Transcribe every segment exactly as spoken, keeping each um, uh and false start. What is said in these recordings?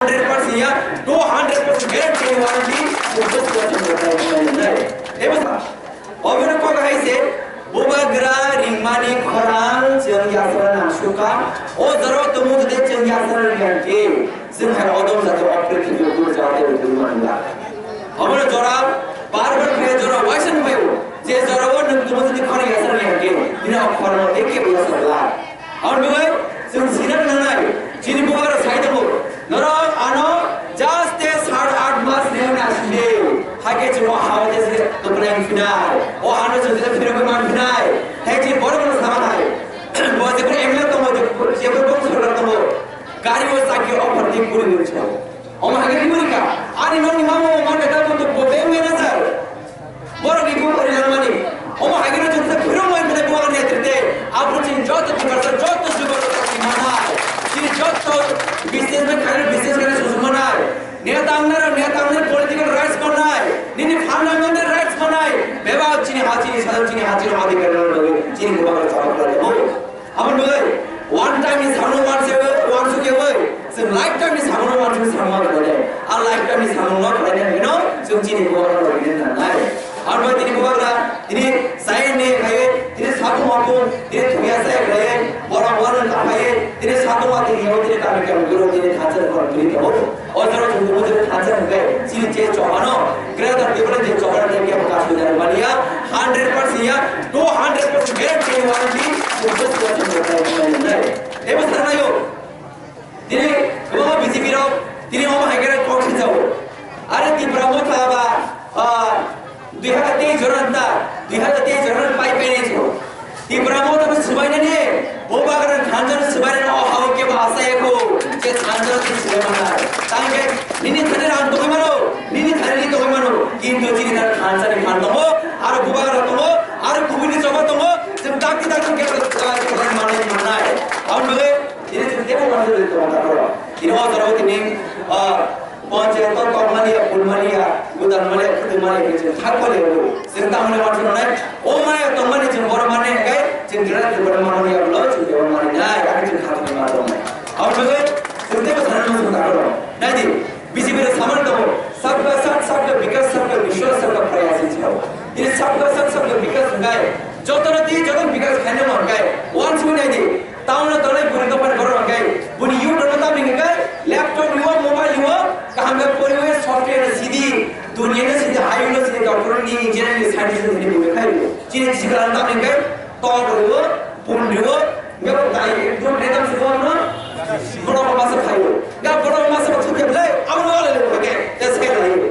Hundred percent ya, two hundred percent guarantee warranty. Obviously kok hai se, bubagra ringmani khorang chwng yasra nangsuka. O jora tumu de chwng yasra ringkhe, chwng hai odom jati opre khidi dur jati dur mangla. Obo jora bar bar khe jora waisa nungbai, je jora o nung tumu de khorang yasra ringkhe, dina khorang de ke yasra la. Aboni bagwi chwng sinani nangnai, chini bubagra sai tongo. Norok ano just te sat at mas rwna sidi. Hakhe chwng o ha-o tei se tongmani phinai. O hano chwng tei phirogwi man phinai. Tei chini borok no sama hai. Bo jeboni M L A tongo, jeboni bongso tongo. Gari o chakki offer di kuri nung chwng. Omo hai khe rimani ka? Ani nokni mama o man khe ta bo bank manager. Borok ni bumung ri langmani. Omo hai khe no chwng se phirok mai bwnai bo ang netrite. Abro chini joto Tiprasa, joto jugo joto ni manai. Chini joto business man khai business khai susu manai. Neta ang naro, neta ang naro political rights manai. Nini fundamental rights manai. Beba chini ha chini sadar chini ha chini adhikar nang bagwi chini bumung ri chapa khlai mo. Aboni bagwi one time ni samung wansuk, wansuk ya bai. Chwng lifetime ni samung wansuk samung wansuk ya. A lifetime ni samung no khlai na hino chwng chini borok no rwgwi na nai. Aboni bagwi tini bubagra tini sai ni khai tini satung watung tini thuya sai khai borok wan ka khai tini satung watung yo tini kami kami guru tini thansa kor tini kabo. O jora chwng tubu jora thansa hwnkhe chini je chobano, Greater Tipraland je chobano tei kebo kasu jani mania, hundred percent ya, two hundred percent guarantee warranty, chwng bwswk chwng bwswk nai nai. Tei bwswk naio. Tini kwbangma B J P rok, tini omo hai khe kok sinjao. Are Tipra Motha ba, ah, Dui hajar teis jora ta, dui hajar teis jora pai pai ni chu. Tipra Motha no swbainani, bubagra thansa no swbainani o hao kebo asa eko, je thansa no swbai mana. Tangke nini thani rang tongwi mano, nini thani ni tongwi mano, kintu chini thani thansa ni phan tongo, aro bubagra tongo, aro kubui ni choba tongo, chwng dakti dakti kebo manai manai. Aboni bagwi tini chwng tebo manjak tongma ta koro. Tini o jora o tini, ah, Panchayat o tongmani ya, phulmani ya, gudanmani ya, khutmani ya, khe chwng thak pale o. Chwng tamoni wansuk nai, o maya tongmani chwng borok mani hwnkhe, chwng jera chwng borok mani ya, ulo chwng borok mani nai, ani chwng thak pale ma tongnai. Aboni bagwi chwng teibo sana muchung takoro. Nai di, B J P rok samani tongo, sabka sath, sabka vikas, sabka vishwas, sabka prayas hinwi sao. Tini sabka sath, sabka vikas hwnkhe, jotono di, jotono vikas khaina man hwnkhe, wansuk nai di. Town o tongnai bwrwi dophani borok rok khe buni youth rokno tamni hwnkhe laptop rwo, mobile rwo, kaham khe poriwi software no sidi, duniya no sidi, hayung no sidi, doctor ni, engineer ni, scientist ni bwrwi khai rwo. Chini sikla no tamni hwnkhe tok rwo, pun rwo, hwnkhe bo dai ekdom redam se borok no borok masa khaio. Ga borok masa bo thukhe belai abo no le le hwnkhe tei se khe laio.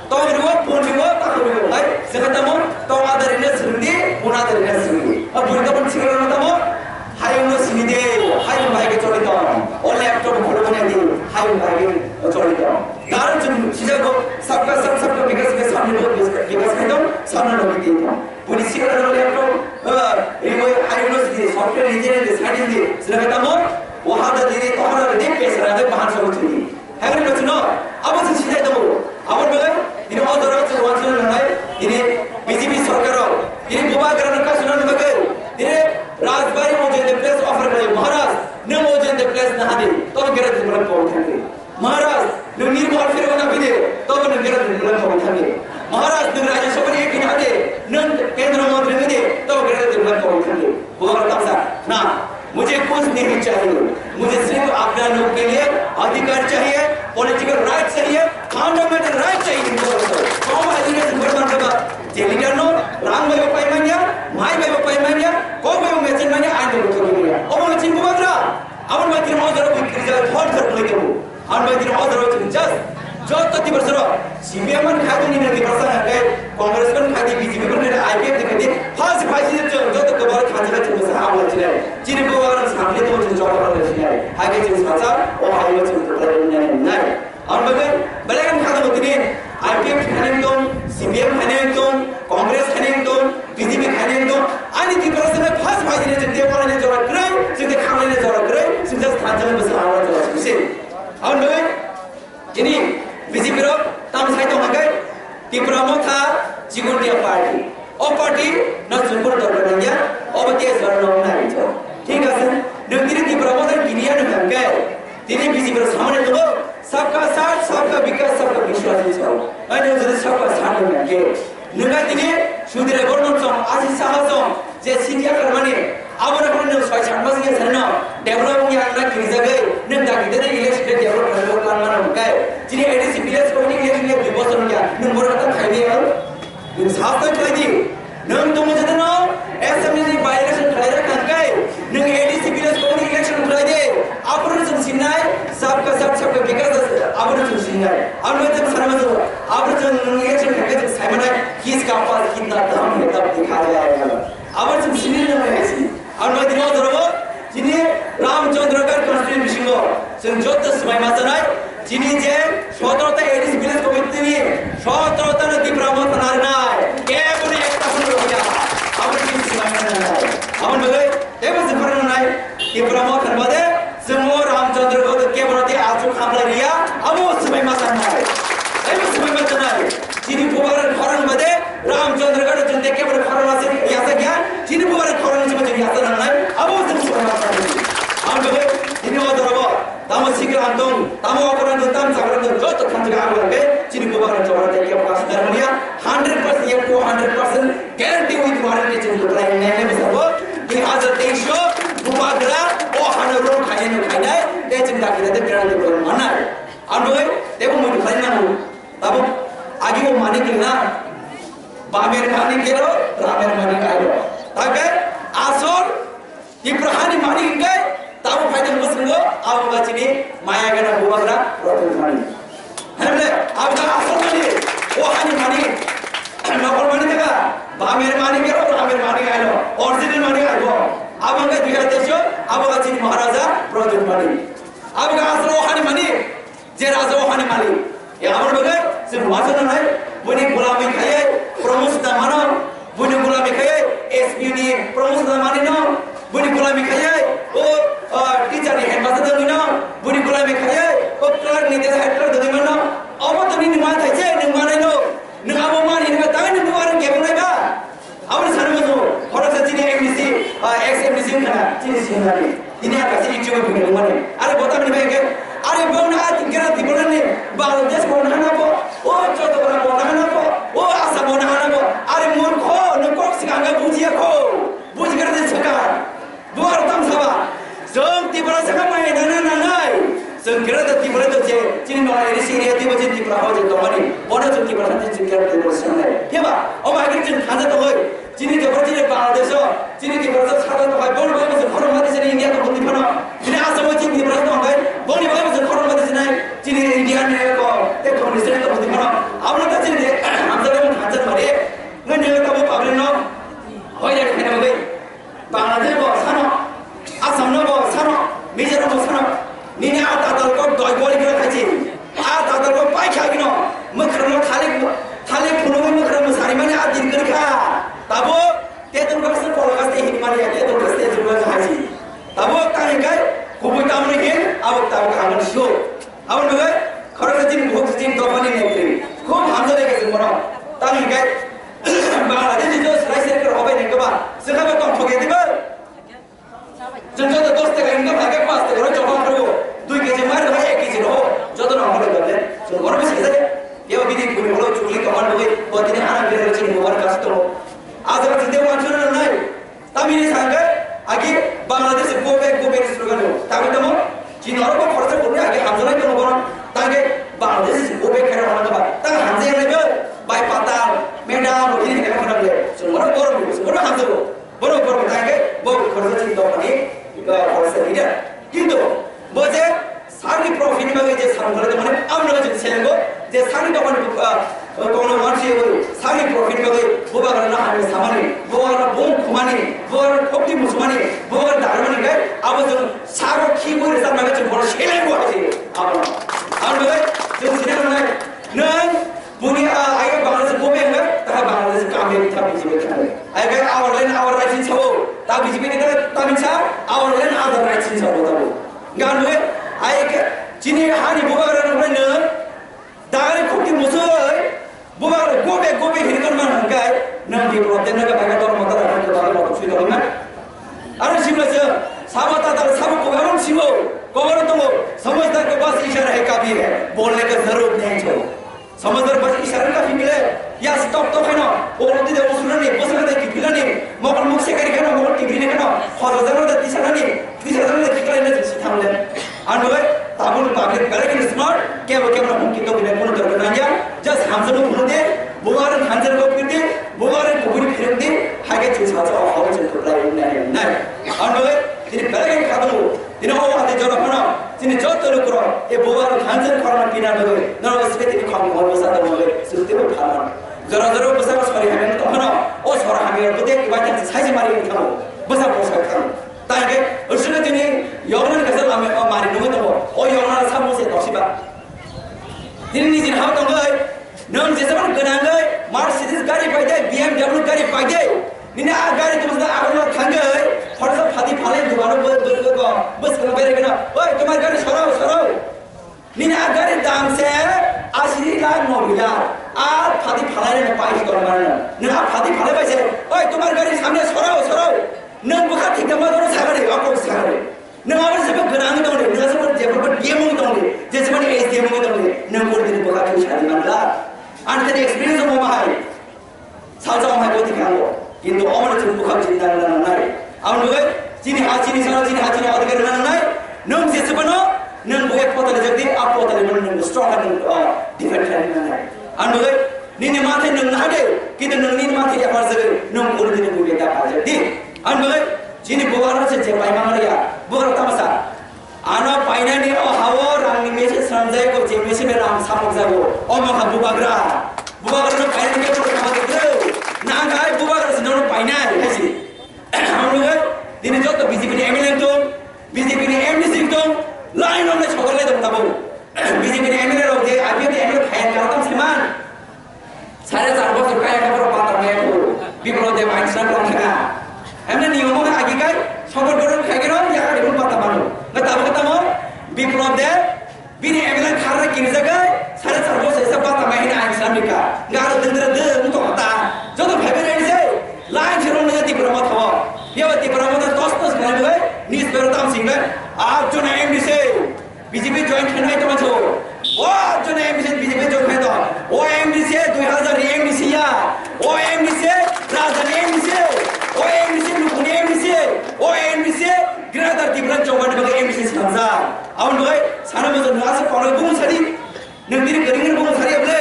Tong rwo, pon rwo, tak rwo, hai, sengkha tamo, tong adari na sengdi, pon adari na sengdi. A buri tamo sikra na tamo, hayung no sengdi, hayung bai ke choli tong. O laptop kholo bana di, hayung bai ke choli tong. Dar chum sija go, sabka sab, sabka vikas ke samne bo vikas ke tong, samne no di tong. Buri sikra na laptop, eh, rwo, hayung no sengdi, software engineer de, scientist de, sengkha tamo, o hada di, tong adari de, pesra de, bahan sobo chuli. Hagari no chino, abo se sinai tongo. Abo bagwi, tini o jora chwng wansukna nangnai, tini B J P sorkar o, tini bubagra no kasuna bagwi, tini Rajbari Mojende Place offer khlai, Maharaj, nwng Mojende Place na hadi, tobo gera Tripura pori thangdi. Maharaj, nwng Nirmahal Phirwani phidi, tobo nwng gera Tripura pori thangdi. Maharaj, nwng Rajya Sabha ni M P na hadi, nwng Kendra Mantri hadi, tobo gera Tripura pori thangdi. Bubagra tamsa, na, मुझे कुछ नहीं चाहिए, मुझे सिर्फ अपना लोग के लिए अधिकार चाहिए, पॉलिटिकल राइट चाहिए, फंडामेंटल राइट चाहिए। Kok bai jini jwng bwrwi mankha ba, je leader no rang bai bo pai manya, mai bai bo pai manya, kok bai bo mecheng manya, ain bai bo thangwi manya. Omo chini bubagra, aboni bai tini o jora bui kiri jaga thor thor khlai tongo. Ang bai tini o jora chini just joto Tiprasa rok, C P M man khai tongni na Tiprasa hwnkhe, Congress man khai di, B J P man khai di, I P F khai di, first khai di, joto kwbang khanjak chini bwsa hamla chini. Chini bubagra samni tong chini joto hamla chini. Hai khe chini sacha, o hai o chini kwplai wngya nai. Ang bai belai ang kha tong tini, I P F khai nai tong, C P M khai nai tong, Congress khai nai tong, B J P khai nai tong. Ani Tiprasa first khai di, chini tei bolani jora kwrwi, chini tei khamlani jora kwrwi, chini just khanjak bwsa hamla jora chini. Ang bai Tini B J P rok tamo sai tong hwnkhe Tipra Motha chikon dia party. O party no chwng bono dorkar nangya, obo T S Barma no nai rwkha. Thik ase, nwng tini Tipra Motha ni kiriya no hwnkhe, tini B J P rok samani tongo, Ani jodi sakha sakha hwnkhe, nwng tini sudire borno chong, asi saha chong, je sidi akhar mani, abo rok no soi sakma sing sano, develop wngya na kiri jagwi, nwng da kiri de election de develop khlai plan mano hwnkhe, chini A D C village committee election ya dui bosor wngya, nwng borok ta khaini ang, nwng sahas ta khlai di. Nwng tongo joteno assembly ni by election khlai rwkha hwnkhe, nwng A D C village committee election khlai di, aphuru chwng sinai, sabka sab sabka bikas, aphuru chwng sinai. Ang nwng chwng sana muchungo, aphuru chwng nwng election khlai khe chwng sai manai, kis ka pas kitna dam hai tab dikha jayega. Aphuru chwng sini nwng hai si. Ang nwng tini o jora bo, Chini Ramchandragarh constituency bisingo chwng joto swbai ma chanai, chini je sotoro ta A D C village committee ni sotoro ta no Tipra Motha narwknai, kebo ni ekta phano rwkya, abo ni chini swbai ma chanai. Abo ni bagwi teibo chwng khorang nai, Tipra Motha ni bade chwng o Ramchandragarh kebo no tei achuk khamlai riya, abo swbai ma chanai, teibo swbai ma chanai. Chini bubagra khorang bade Ramchandragarh chwng tei kebo khorang ase yasa kya? Chini bubagra khorang chwng chwng yasa nangnai. Abo chwng soi ma sa. Ang bade chini o dorobo tamo sikra antong, tamo okra antong, tam chakra antong, joto khanjak ang bade chini bubagra chokra tei kebo kasu darmania hundred percent yet two hundred percent guarantee with warranty chini bubagra nene besabo dui hajar teis o bubagra o hano rol khainai no khainai tei chini dakira de guarantee manai. Ang bade tebo mui khainai nango. Tabuk agi o mani kena, bamer mani kero, ramer mani kairo. Tabe asol Tipra hani mani hingke, tabuk phaidang bwskango, abo ba chini maya gana bubagra, rotong mani. Hemle, abo ba asol mani, o hani mani, nokol mani jaga, bamer mani kero, ramer mani kairo, original mani kairo. Abo hingke dui hajar teis o, abo ba chini Maharaja, rotong mani. Abo ba asol o hani mani, Je raja o hani malik, e aboni bagwi chwng uansuknai, buini gulami khaiwi promotion da mano, buini gulami khaiwi S P ni promotion da manino, buini gulami khaiwi o, o, teacher ni headmaster da wngwino, buini gulami khaiwi o clerk ni head clerk da wngwino, obo to nini man thai se, nwng manaino, nwng abo mani hinwi tangwi nwng bo ano kebongnai ba? Aboni sana muchungo, khoroksa chini M D C, ah, ex M D C wngkha na, chini senior ni. Tini a kaisa YouTube video mani. Are bo tamni bai khe, are bo na a tingkhe na Tripura ni, Bangladesh bo na hana bo, o Chottogram bo na hana bo, o Assam bo na hana bo. Are murkho, nwng kok swkang khe bujiya kho, buji khe de swkang. Bo aro tamo saba, chwng Tiprasa khe mai nana nanai. Chwng Greater Tiprasa to je, chini no area si area tibo chini Tripura ho je tongmani. Bono chwng Tiprasa chini Greater Tiprasa sanai. Khe ba, o mai khe chwng thanja tongoi. Chini Tiprasa chini Bangladesh o, chini Tiprasa sada tongoi. Bono bai chwng khorok mati chini India to bundi phano. Chini Assam o chini Tiprasa tongoi. Boni bai chwng khorok mati chini, chini India ni ko, te communist to bundi phano. Abro ta chini, amsa le thanja mare. Ngai ne ta bo public no. Hoi ya khe na bai. Bangladesh bo sano, Assam no bo sano, Mizoram bo sano, nini a tatal ko doi boli kira khachi, a tatal ko pai kha gino, mwkhra no thalik, thalik phunugwi mwkhra mwsari mani a din kiri kha, tabo tetul gas kola gas te hini mani ya tetul gas te jumla khachi, tabo tani kai kubui tamni hin, abo tabo kaman sio. Aboni bagwi khoroksa chini bukhuk chini dophani netri. Khub hamjaknai khe chwng bono. Tamni hwnkhe Bangladesh ni jo swlai seri khe rohorbai nai khe ba. Swkang bo tongthok ya diba? Chwng joto dos taka income hai khe paanch taka rw chobang rw. Dui K G mai rw hai ek K G rw. Joto no hamjaknai khe. Chwng bono bisi khe. Ebo bini bini bolo chukli tongma bagwi bo tini hana bini chini bubar kasu tongo. Ah jaga chwng tei uansukna nangnai. Tamini sangkhe agi Bangladesh go back, go back slogan o. Tamo tamo chini oro bo khoroksa borokni agi hamjaknai tongo bono. Tangkhe Bangladesh go back khairok hwnba. Tang hamjaknai bo bai patal, madam, bo hini hini khana le. Chwng bono borom, chwng bono hamjago. Bono borom tangkhe bo khoroksa chini dophani, ah, khoroksa leader. Kintu bo je sakni profit ni bagwi je samung khlai tongmani, amno je selengo je sakni dophani, ah, tongna wansi ui sakni profit ni bagwi bubagra no hamya samani, bubagra bung khumani, bubagra khokti musumani, bubagra dagramani khe abo chwng saro khi bui rwchapnai khe chwng bono selengo hai se abo. Amno je chwng sini nangnai nwng Buni, ah, aiga Bangladesh bo beng, taha Bangladesh kam beng ta B J P ta. Aiga our land, our rights in sabo, ta B J P ni ta, ta min sa, our land, our rights in sabo ta bo. Gan we, aiga, chini hani bubagra no no, dagari khukti musoi, bubagra go back, go back hini kon man hangkai, nang di problem na ka baga tor mata na ka baga tor sui tor na. Aro simla se, sabo ta ta, sabo ko garon sibo, ko garon tongo, samajhdar ko paas ishara hai kafi hai, bolne ka zaroor nahi hai. Samajor basi isara ka himile, ya stop to kheno, o roti de usurani, bosana de kipilani, mokol muk sekari kheno, mokol kipilani kheno, khojo jano de tisanani, tisa jano de kikalai na jisi thamle. Ano bai, tabun public, very smart, kebo kebo na hum kito gine kono dorkar nangya, just hamsa no hunu de, bubar hamsa no kiti, bubar kuburi phirung de, hage chisa sa, hau chisa to lai nai nai. Ano bai, tini very khadu, Tini o wadi jora phano, tini joto lukurok, e bubar thansa khorang pina doi, noro sri tini kham kham bwsa da doi, sri tini kham. Jora jora bwsa ko sori hamya to phano, o sori hamya ko de kiba thansa sai mari kham, bwsa ko sai kham. Tai ke, usri tini yogna kasa lama o mari nungo to, o yogna sa mo se to siba. Tini ni jin ham to ngai, Nwng jeseban gwnangwi Mercedes gari paide, B M W gari paide, nini a gari tongsa agon thangwi, khoroksa phati phalai dukano bo bo bo bo bwskango berai gwnang, "Oi, tomar gari sorao, sorao." Nini a gari dam se asi lakh nobbi lakh. A phati phalai rene pai si tongmani. Nwng a phati phalai bai se, "Oi, tomar gari samne sorao, sorao." Nwng bwkha thik tongma doro sagari, okok sagari. Nwng abo jeba gwnang wngwi tongdi, nwng abo jeba D M wngwi tongdi, jesebani S D M wngwi tongdi, nwng pori tini bwkha thwi sadi manla. Ani tini experience omo hai. Salsa omo hai boti khango. Kintu omo chini bwkha chini dang dang nai. Ang nugwi chini ha chini sara chini ha chini adhikar nang nai. Nwng jesebano nwng bwkha potali jagdi, a potali mano nwng strong kha nwng, ah, defend kha nwng nai. Ang nugwi nini mathe nwng nahade, kintu nwng nini mathe yapar jagdi, nwng pori tini bwkha da kha jagdi. Ang nugwi Chini bubagra se je paima manya, bubagra tamasa. Ano painani o hao rangni mese swnamjai ko je mese be rang samok jago. O mokha bubagra. Bubagra no painani ke bubagra jago. Nang kai bubagra se nono painai, hai si. Ang nugwi, dini joto B J P ni M L A tong, B J P ni M D C tong, line on le chokolai tong tabo. B J P ni M L A rok je, I P F ni M L A phai karo tong se man. Sare char bosor kaya khe borok pata maya phuru. Biplop Deb ain swnam rwng thangkha. Emne niyom wngkha agi kai songkot gorok khai khe rw yakari phuru pata mano. Nga tabuk tamo Biplop Deb bini M L A kharna kinijak kai sare char bosor isa pata maya hwnwi ain swnam rikha. Nga aro dendra de wng tongkha ta. Joto phaibai rani se line se rwng nai Tipra Motha o. Yaba Tipra Motha tos tos khlai bai newspaper tam sing bai. Aat jona M D C. B J P join khenai tongma cho. O jone M C B J P join khenai to. O M D C dui hazar ni M D C ya. O M D C Raja ni M D C. O M D C Lukuni M D C. O M D C Greater Tipraland chongmani bagwi M D C swnamjak. Aboni bagwi sana mojo nwng aswk kono bung sadi. Nwng tini kwrwngni bung sadi able.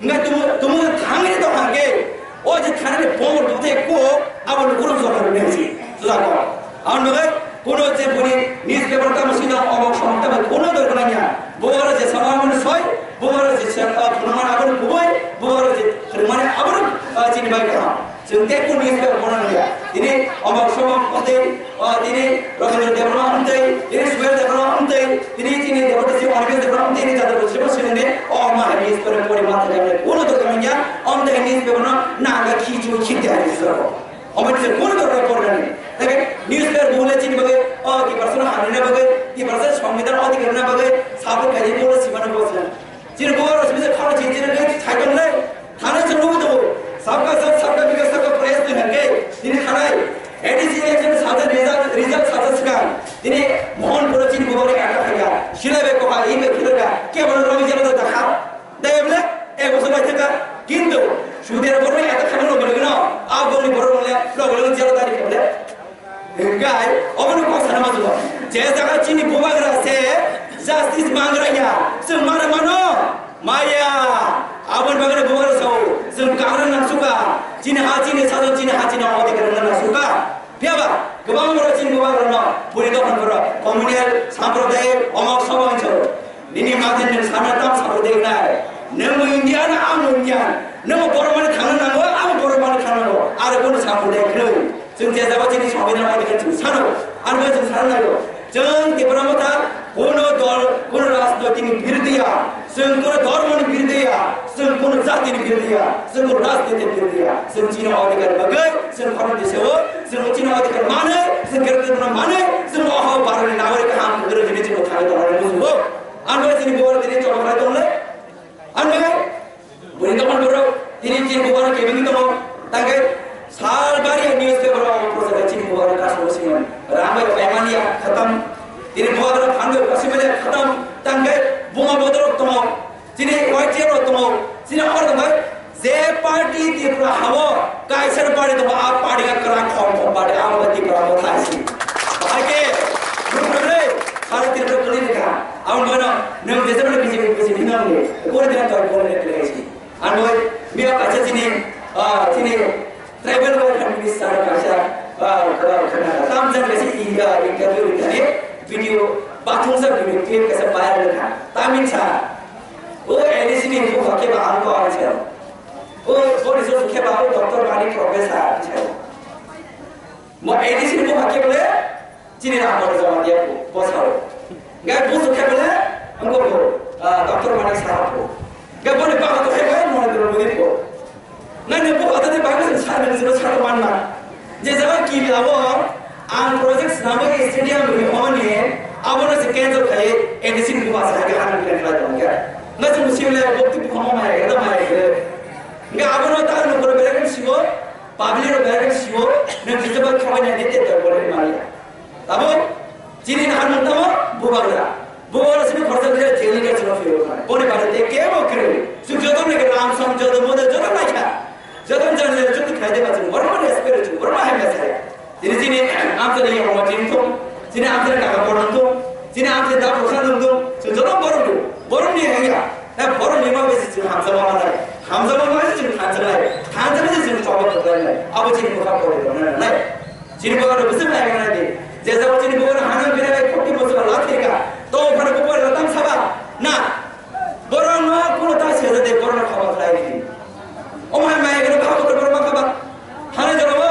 Hingke tumu, tumu thangni tongkha hingke, o je thanani bongor bwtwi ko, abo lukurok jora rwmani si, jora ko. Aboni bagwi kuno je buni newspaper tamo sino, obo somok tamo kuno dor gwnangya. Bo oro je sama mani soi, bo oro je se, ah, phunukmani abono kubui, bo oro je phunukmani abono, ah, chini bai kaham. Chwng tei kunu newspaper bono nangya. Tini omok somok tei, o, tini Rajendra Debbarma wngtwi, tini Suhel Debbarma wngtwi, tini chini Debbarma si Animesh Debbarma wngtwi, tini Jadavpur Sribhai Singh wngtwi, o ma hai newspaper pori ma thangya, ulo to kamya, om tei newspaper no nangya khichu khite hai newspaper. Omo tise kunu to report nani. Tei newspaper bole chini bagwi, o, ki person hamni na bagwi, ki person songbidan adhikar na bagwi, support khai bole sibana bole. Chini bubagra simi se khoro chini chini rwgwi thai tong le. Thana chwng nugwi tongo. Sabka sath, sabka vikas, sabka prayas ni hwnkhe tini thanai A D C election salsa result, result salsa swkang. Tini Mohanpur o chini bubagra attack khaikha. Silai bai kokha, yin bai khilirkha. Kebono romwi jeba da kha. Da eble ek bosor bai thangkha. Kintu Sudhir Bormai attack khaima logi logi no a bongni borok le logi logi jela dari kable. Hingkai, obono kok sana majwk. Je jaga chini bubagra se justice mangra ya, chwng mana mano? Maya. Aboni bagwi bubagra sao, chwng kangrwng nangsuka. Chini ha chini sajo chini ha chini odhikar nangsuka. Phiyaba, kwbang borok chini bubagra no, buri dophani borok, communal, sampradayik, omok somok hinwi sao. Nini mate nwng sana tam sampradayik nai. Nwng Indian, ang Indian. Nwng borok mani thangna nango, ang borok mani thangna nango. Aro bono sampradayik hwnwi. Chwng je jaga chini sombidhan odhikar chwng sano, aro bo chwng sano naio. Chwng Tipra Motha kono dol, kono rajnoitik ni birodhi ya, chwng kono dhormo ni birodhi ya, chwng kono jati ni birodhi ya, chwng kono rajnoitik ni birodhi ya. Chwng chini odhikar bagwi, chwng khorang di seo, chwng chini odhikar mane, chwng kerete no mane, chwng oho Bharat ni nagorik ham kwrwi hwnwi chwng thangwi tongo, bujibo? Ang bo chini bor tini cholo khai tongle, ang bo Bini dokan borok tini chini bubagra kebengwi tongo. Tangke sal bari newspaper o prosa chini bubagra kaso singo. Rambai paimania khatam. Tini bubagra phangwi kasimania khatam. Tangke buma bodorok tongo. Chini Y T F rok tongo. Chini hor tongbai, je party Tripura hao, kaisa party tongo, a party ka kwrak khom khom party, abo khe Tripura bo thai si. Bahai khe, Tripura le, sara Tripura kwlwi rwkha. Abo mano, nwng jesa mano B J P, B J P nang le, kori dina tor kori dina kwlwi si. Ang bai, miya kaisa chini, ah, chini tribal welfare minister kaisa, ah, kwrak khna. Tam jan kaisa i-, ah, interview rwkha ni, video, bathumsa video clip kaisa viral wngkha. Tamni sa, O A D C ni bupha khe ba ang ko ang sao. O boni so khe ba o doctor bani professor ang sao. Mo A D C ni bupha khe bole chini Ram Boro Jamatia bo sao. Gai busu khe bole ang ko, ah, doctor bani sa ko. Gai boni ba ko khe ba mo ni boni ko. Nani bo hota de bagwi sa nang sino sa man na. Je jaga ki labo ang project snamwi stadium ri hone abono se cancel khai A D C ni basa ke han plan khai tong kya. Na chung sim le bokti bu homo mai ga mai ga. Nga abono ta no pro bere siwo, public ro bere siwo, ne jitaba khabai na ne te to bole mali. Tabo, chini nahan tamo, bubagra. Bubagra sini khorsa dia jeli ka chino fiyo. Boni bari te kebo kre. Su joto ne ke ram sam joto moda joto na kya. Joto jan le joto khai de ka chino. Borma respect chu, borma hai mesa. Chini chini amsa ni yong ma chini thum. Chini amsa ni kaka boron thum. Chini amsa da khosa thum thum. Su joto boron thum. Boron ni haya. Na boron ni ma besi chini hamsa ma ma lai. Hamsa ma ma besi chini hamsa lai. Hamsa besi chini choba lai. Abo chini ko ka boron na lai. Chini bwkhano bwswk naiwi nai di. Je jabo chini bwkhano hanang bini bai khokti bwswk la thika. To phano bwkhano la tang saba. Na. Borokno kuno ta sejak de borokno khaba khlai di. Omo hai mai gano bhabo to borok khaba. Hana jora bo.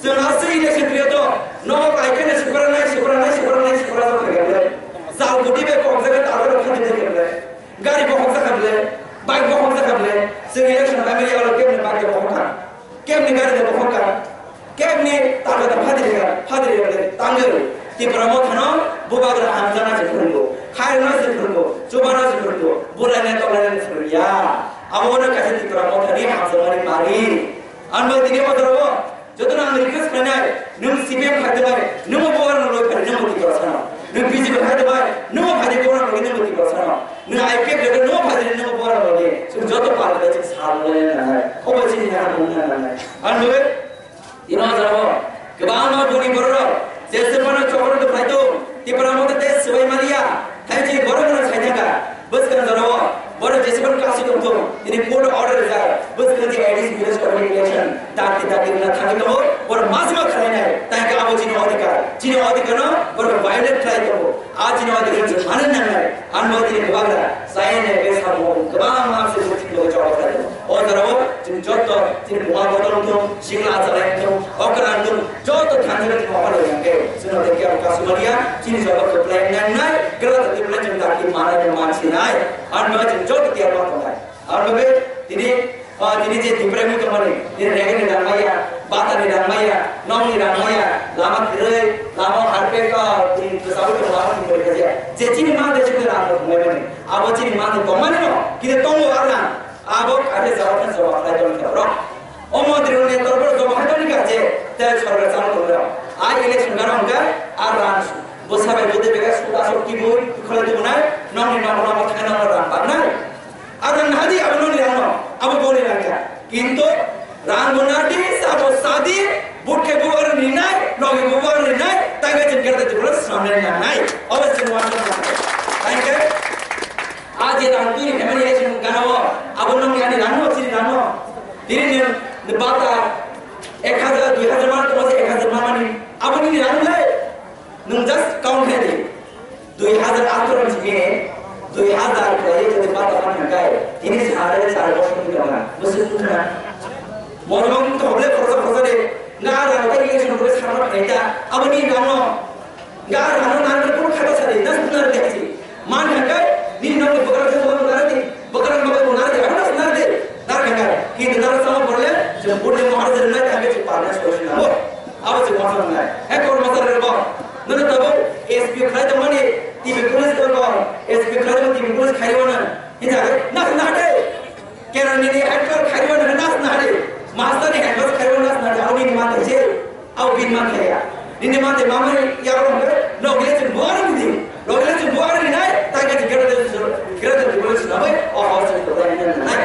Chwng aswk election priyo to. No kai kene sukra nai sukra nai sukra nai sukra nai sukra nai. Jal guti be kok jaga ta ro khati de kene. Gari bo hoksa kha bile. Bike bo hoksa kha bile. Chwng election time ya lo kemne bike bo hokha. Kemni gari da bokhok ka, kemni taka da phadiri ka, phadiri ka tangwi. Tipra Mothano bubagra hamjana se phwrwngo, khairokna se phwrwngo, chubana se phwrwngo, bulaina tonglaina se phwrwngya. Abo wano kaisa Tipra Mothani hamjakmani mari. Ang bai tini o jorao jotono ang request khlainai, nwng C P M khai tongbai, nwng o bubagrano loi phai, nwng bo Tipra sano. Nwng B J P khai tongbai, nwng bo phai tongbai, nwng bo Tipra sano. Nwng I P F de nwng phai de nwng bora lodi. Chwng joto pal de chwng sal le nanai. Obo chini na mung na nanai. Ang lwe. Ino jabo. Kwbangma buni borok. Je se mano chokro de phai to. Tipra Motha de swbai maliya. Thai chini borok no sai thangka. Bwskang jabo. Borok je se mano kasi tong to. Tini court order ja. Bwskang je A D C village committee election. Dakti dakti na thangwi tongo. Borok masma khlainai. Tai ka abo chini odhikar. Chini odhikar no borok violate khlai tongo. A chini o dikhe chwng mani nangnai, ang bo tini kwbang da, chaya ni be samo kwbang ma se chwng bo chok khlai. O jora o chwng joto chini buma bodol wngthung, sikla achai wngthung, okra wngthung, joto thansa chwng okra wngkhe, chwng no dekhe ang kasumania, chini joto kwplai nangnai, kwlai kwplai chwng dakti manai mansinai, ang bo chwng joto tiar ma tongnai. Ang bo tini Ah, tini je Tipra ni tongmani, tini rega ni rang maya, bata ni rang maya, nong ni rang maya, lama kwrwi, lama harpek, ah, tini bwsabo tong lama tong kori kajia. Je chini ma de chini rang tong mai mani. Abo chini ma de tong mani no, kini tongo arna, abo kare jawab na jawab lai tong khe bro. O montri ni tor bro jawab hai tong khe je, te sorkar chalo tong bro. Ai election gana hongkha, ar rang su. Bwsa bai bwdwi bega suda sok tibui, kholai tibunai, nong ni nong nong thai nong rang bannai. Aro nadi abo noni rangno, abo boni rangkha. Kintu rang bo nadi, sabo sadi, butke bubar ninai, nogi bubar ninai, taga jengker de jubra samne nanai. Obo jeng wan nanai. Taike, aji rang tui hemani ejeng ganawo, abo noni ani rangno, chini rangno. Dini ni, ni bata, ek hajar, dui hajar man, tomase ek hajar man mani, abo nini rang lai. Nung just count khe di. Dui hajar atharo ni simi, dui hajar khlaiwi jodi bata man hwnkhai, tini sare char bosor ni tongna, bwswk wngkha na? Mormon to hoble khoroksa khoroksa de, nga rang ta election kore sarma khaita, aboni rangno, nga rangno nang kore kono khata sari, nas nar de chi. Man hwnkhai, nini nokni bwkrang khe bo nang de, bwkrang ma bo nang de, aboni nas nar de, nar hwnkhai, kintu nar sama porle, je budle mohar je nai ta ke parna solution nango. Abo se kono nai. He kormosari rok. Nono tabuk S P khlai tongmani T V police ko ko. S P khlai tongmani T V police khai wana. Hija na na de. Kerani ni actor khai wana na na de. Master ni actor khai wana na na de. Abo ni ma de je. Abo bin ma de ya. Ni ni ma de mama ya ro. No gele chun bo ni di. No gele chun bo ni nai. Ta ke gele de gele de police na bai. Oh, oh, se ko nai.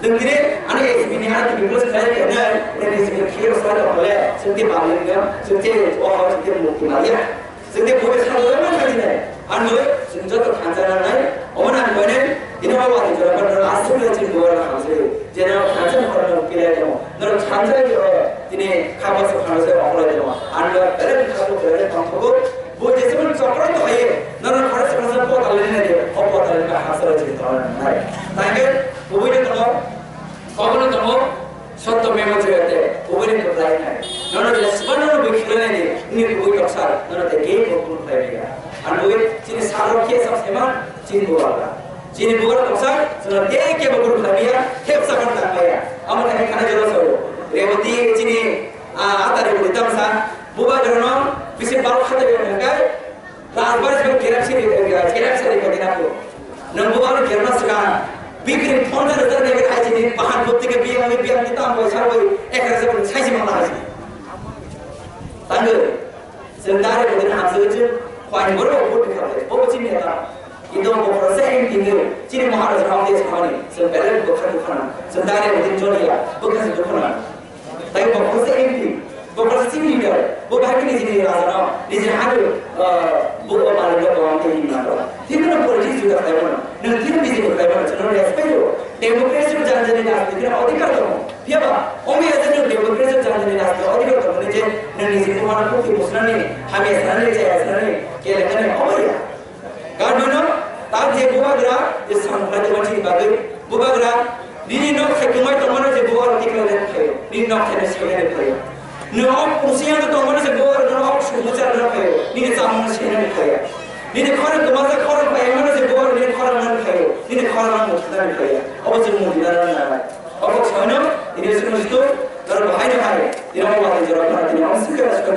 Tini ani S B ni ani tini plus kaya kena, ini di sini kiri sekali oleh, senti bangin ya, senti oh, senti mukti maria, senti boleh selalu mana sini. Anu, sini jatuh kancaran nai, oman anu ini, ini awal di jalan berjalan asal dia cini dua orang hamsiri, jadi kancaran orang pilih kamu, nol kancaran itu, ini kabar sekarang saya apa lagi kamu, anu, ada di kamu berada kamu. Bo jesemon chokro to haye, nono khorok sakha sa pota leni nai, o pota leni ba hasara jini tongna nai. Tangke, kubui ni tongo, kobono tongo, sotto memo jayate, kubui ni kwplai nai. Nono jesba nono bui khilai nai, ni kubui toksa, nono te ge ko kun khai ya. An bui chini saro ke sa sema, chini buwala. Chini buwala toksa, nono te ke bo kun khai ya, ke sa kan tang ya. Amo khai khana jero so. Rewati chini, a, atari bui tamsa, Bubagrano bisi baro khata bai hwnka, Rajbar sibuk kerap siri, kerap siri kati napu. Nang bubagrano kerap sika, bikri phone jar jar nege aji ni pahan bukti ke biyang ni biyang ni tam boi sar boi, ek rasa boi sai si mangla aji. Tanggo, sendare bukti na hamsa ucu, khwai boro bukti khabe, bo chini eta. Indo bo khoroksa M P ni, chini Maharaj Ramdev Bhawani, sen bere bo khatu khana, sendare bukti joliya, bo khatu khana. Tai bo khoroksa M P, bo khoroksa team leader, bo bahai ni jini raja no, nijini hanu, ah, bo o malik no bo ang tei hinna no. Tini no politics juda khlai mano, nang tini B J P khlai mano, chwng no respect rw. Democracy o jani jani rajniti no odhikar tongo. Phiya ba, omo ya jani democracy o jani jani rajniti odhikar tongo ni je, nang nijini mano mukti musnani, hamya sanani, chaya sanani, kele kani, omo ya. Garbino, ta je bubagra, je samkhlai tongma chini bagwi, bubagra, nini nok se kwmai tongmano je bubagra tikhlai lai phaio, nini nok se sailaini phaio. Nini ok pusi yang tongmano je bubagra, nini ok sumuchar na phaio, nini chamung sailaini phaio. Nini khorang kwmajak khorang phaimano je bubagra, nini khorang man phaio, nini khorang man muthunani phaio. Obo je mudi na na na. Obo soino, ini sunu situ, noro bahai no hai, ino wati jora khana tini, omo sikha sikha